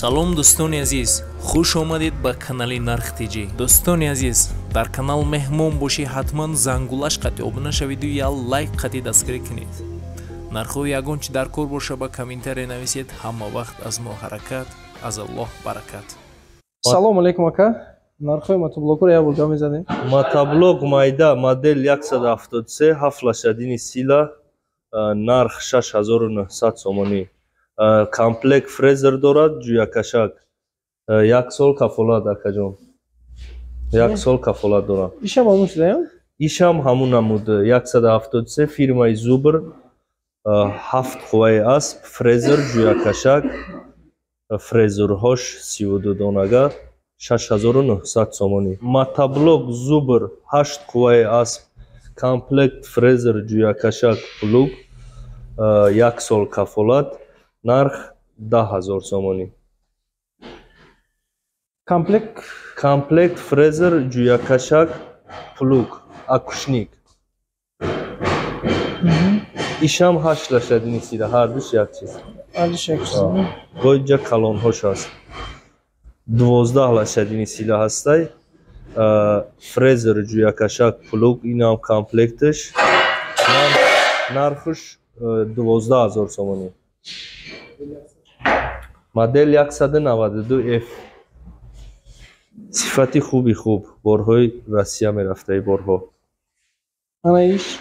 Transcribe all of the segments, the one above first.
Салом, дӯстони азиз, хуш омадед ба канали Нарх ТЖ. Дӯстони азиз, дар канал меҳмон бошӣ, ҳатман зангулаш қати обуна шавиду я лайк қати дастгирӣ кунед. Нархҳои ягон чи дар кор боша, ба комментария нависед. Ҳама вақт аз мо ҳаракат, аз Аллоҳ баракат. Салом алейкум, ака. Нархҳои мотоблокро як бор гап мезадем. Мотоблок майда, модел 173, 7 лошадиный сила, нарх 6900 сомонӣ. Комплект фрезер дорад, ҷӯякашак, як сол кафолат, акаҷон, як сол кафолат дорад. Ишам ҳамун шуда? Ишам ҳамун намуд, 173, фирмаи Зубр, 7 қувваи асп, фрезер, ҷӯякашак, фрезерҳош 32 донага, 6900 сомонӣ. Мотоблок Зубр, 8 қувваи асп, комплект фрезер, ҷӯякашак, плуг, як сол кафолат, нарх 10 000 сомонӣ. Комплект? Комплект фрезер, ҷӯякашак, плуг, окучник. Ишам 8 лошадиный сила, ҳардуш як чиз. Ҳардуш як чиз. Гоҷа калонҳош ҳаст, 12 лошадиный сила ҳастай, фрезер, ҷӯякашак, плуг, инам комплекташ, нархш 12 000 сомонӣ. Модел 192 ф, сифати хуби хуб, борҳои Россия мерафтаи борҳо. Ана иш?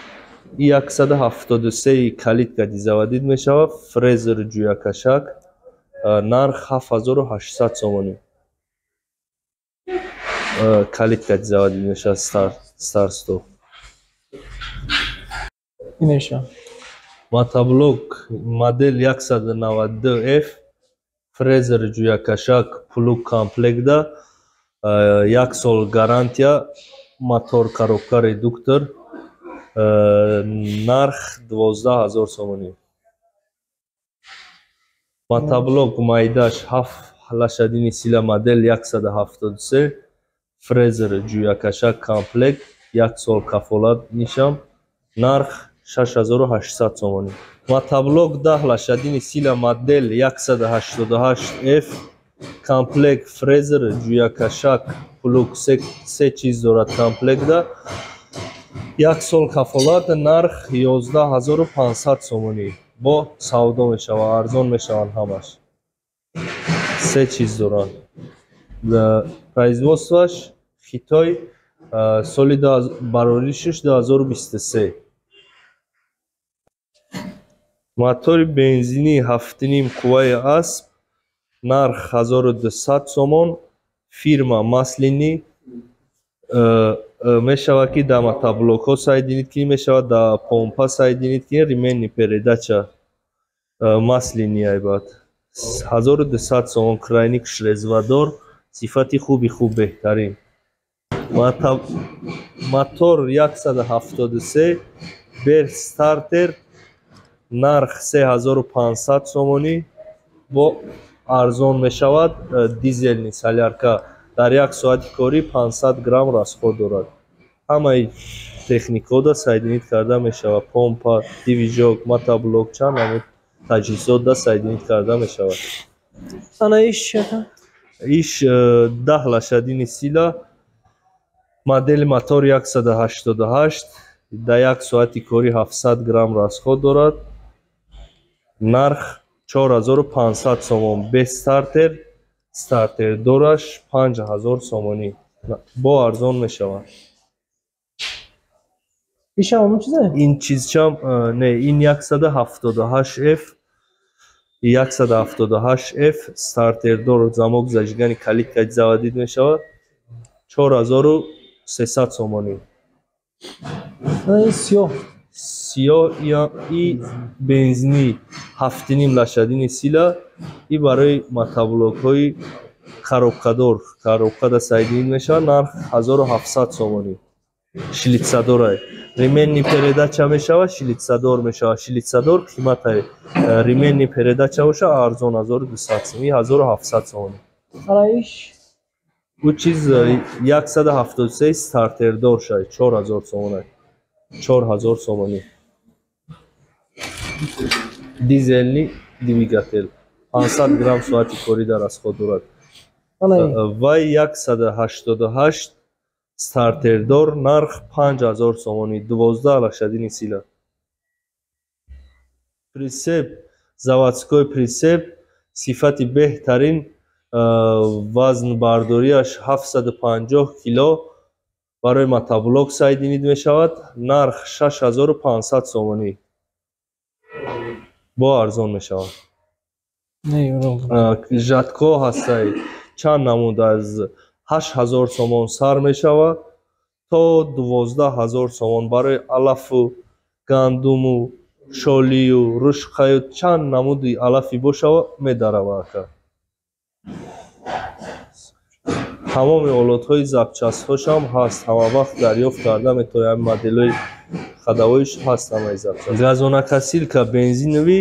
И 173, калитка заводить мешавад, фрезер, ҷӯякашак, нарх 7800 сомонӣ. Калитка заводить мешавад, старт-стоп. Инеша? Мотоблок модел 192 ф, фрезер, ҷӯякашак, плуг комплектда, як сол гарантия, мотор, коробка, редуктор, нарх 12 000 сомонӣ. Мотоблок майдаш, 7 лошадиный сила, модел 173, фрезер, ҷӯякашак, комплект, як сол кафолат нишам, нарх 6800 сомонӣ. Мотоблок 10 лошадиный сила, модел 188 ф, комплект фрезер, ҷӯякашак, плуг, се чиз дорад комплектда, як сол кафолат, нарх 11 500 сомонӣ. Бо савдо мешавад, арзон мешаванд ҳамаш. Се чиз доранд. Производствоаш Хитой, соли бароришаш 2023. Мотори бензинӣ, 7,5 қувваи асп, нарх 1200 сомон, фирма Маслини. Мешавад, ки дар мотоблокҳо соединить кунӣ, мешавад, дар помпа соединить кунӣ, ременный передача, масляный айбад. 1200 сомон, тройник резвадор, сифати хуби хуб, беҳтарин. Мотор 173 бер стартер, нарх 3500 сомонӣ, бо арзон мешавад. Дизельный, солярка, дар як соати корӣ 500 грамм расход дорад. Ҳамаи техникҳода соединить карда мешавад: помпа, движок, мотоблок, чанд намуд таҷҳизотда соединить карда мешавад. Ана иш чи, ака? Иш 10 лошадиный сила, модели мотор 188, дар як соати корӣ 700 грамм расход дорад, нарх 4500 сомон без стартер, стартер дораш 5000 сомонӣ, бо арзон мешавад. Ишам ҳамун чизе? Ин чизчам не, ин 178 ф, 178 ф, стартердор, замок зажигания, калитка заводить мешавад, 4300 сомонӣ. Ин сиёҳ? Сиёҳ и бензинӣ, 7,5 лошадиный сила, и барои мотоблокҳои коробкадор, коробкада соединить мешавад, нарх 1700 сомонӣ. Шлицадорай, ременный передача мешавад, шлицадор мешавад. Шлицадор қиматай, ременный передача боша, арзон, 1200 сомонӣ, 1700 сомонӣ. Ана иш? Ӯ чиз 173, стартердор шай, 4000 сомонай, 4000 сомонӣ, дизельный двигатель. 500 грамм соати корӣ дар расход дорад. Вай 188 стартердор, нарх 5000 сомонӣ, 12 лошадиный сила. Прицеп, заводской прицеп, сифати беҳтарин, вазнбардориаш 750 кило, барои мотоблок соединить мешавад, нарх 6500 сомонӣ, бо арзон мешавад. Жатко ҳастай чанд намуд, аз 8000 сомон сар мешавад то 12000 сомон, барои алафу гандуму шолию рушқаю чанд намуди алафи бошава медарава ака. Тамоми олотҳои запчастҳошам ҳаст, ҳама вақт дарёфт карда метавонем, моделҳои хадавоиш ҳаст ҳамаи запчаст. Газонакосилка бензинови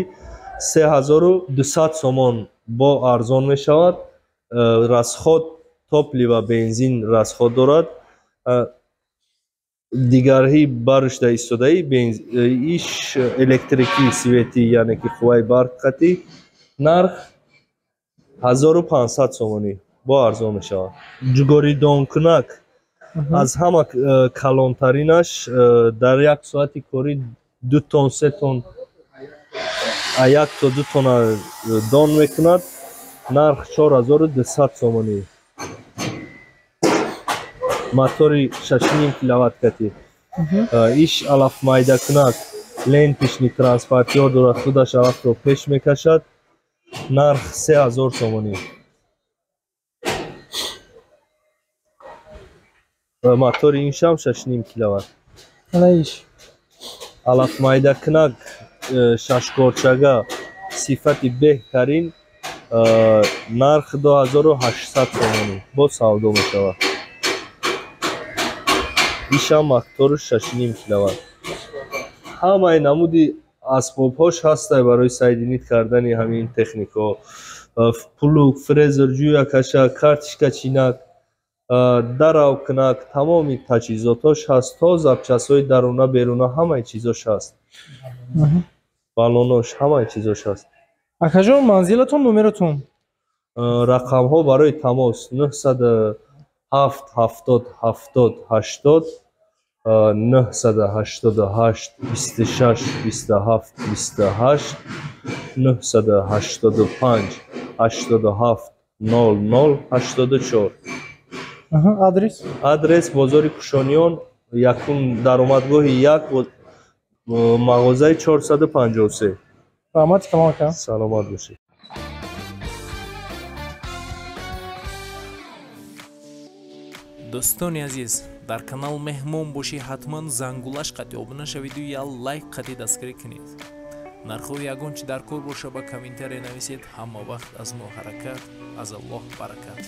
3200 сомон, бо арзон мешавад. Расход топлива бензин расход дорад. Дигарҳи барушда истодаи иш электрикӣ светӣ, яъне ки қувваи барқ қатӣ, нарх 1500 сомонӣ, бо арзон мешавад. Ҷугоридонкунак аз ҳама калонтаринаш, дар як соати корӣ 2 тон 3 тон, 1 то 2 тона дон мекунад, нарх 4200 сомонӣ. Мотори 6.5 киловатт кати. Иш алафмайдакунак, лентишни транспортёр дорад, худаш алафро пеш мекашад, нарх 3000 сомонӣ. Мотори иншам 6.5 киловатт. Алафмайдакунак шашкорчага, сифати беҳтарин, нарх 2800 сомонӣ, бо савдо мешавад. Ишам мотору 6.5 киловатт. Ҳамаи намуди асбобҳош ҳастай барои соединить кардани ҳамин техникаҳо. Плуг, фрезер, ҷӯякаша, картишка чинак, даравкунак, тамоми таҷҳизотҳош ҳаст, то запчастҳои даруна беруна ҳамаи чизош ҳаст. Балонош ҳамаи чизош ҳаст. Акаҷон, манзилатон, номератон? Рақамҳо барои тамос 907 70 70 80, 988 26 27 28, 985 87 00 84. Адрес? Адрес бозори Кушониён, якум даромадгоҳи як, мағозаи 453. Раҳмати калон ака. Саломат бошед. Дӯстони азиз, дар канал меҳмон бошӣ, ҳатман зангулаш қатӣ обуна шавиду я лайк қатӣ дастгирӣ кунед. Нархҳои ягон чӣ дар кор боша ба комментария нависед. Ҳама вақт аз мо ҳаракат, аз Аллоҳ баракат.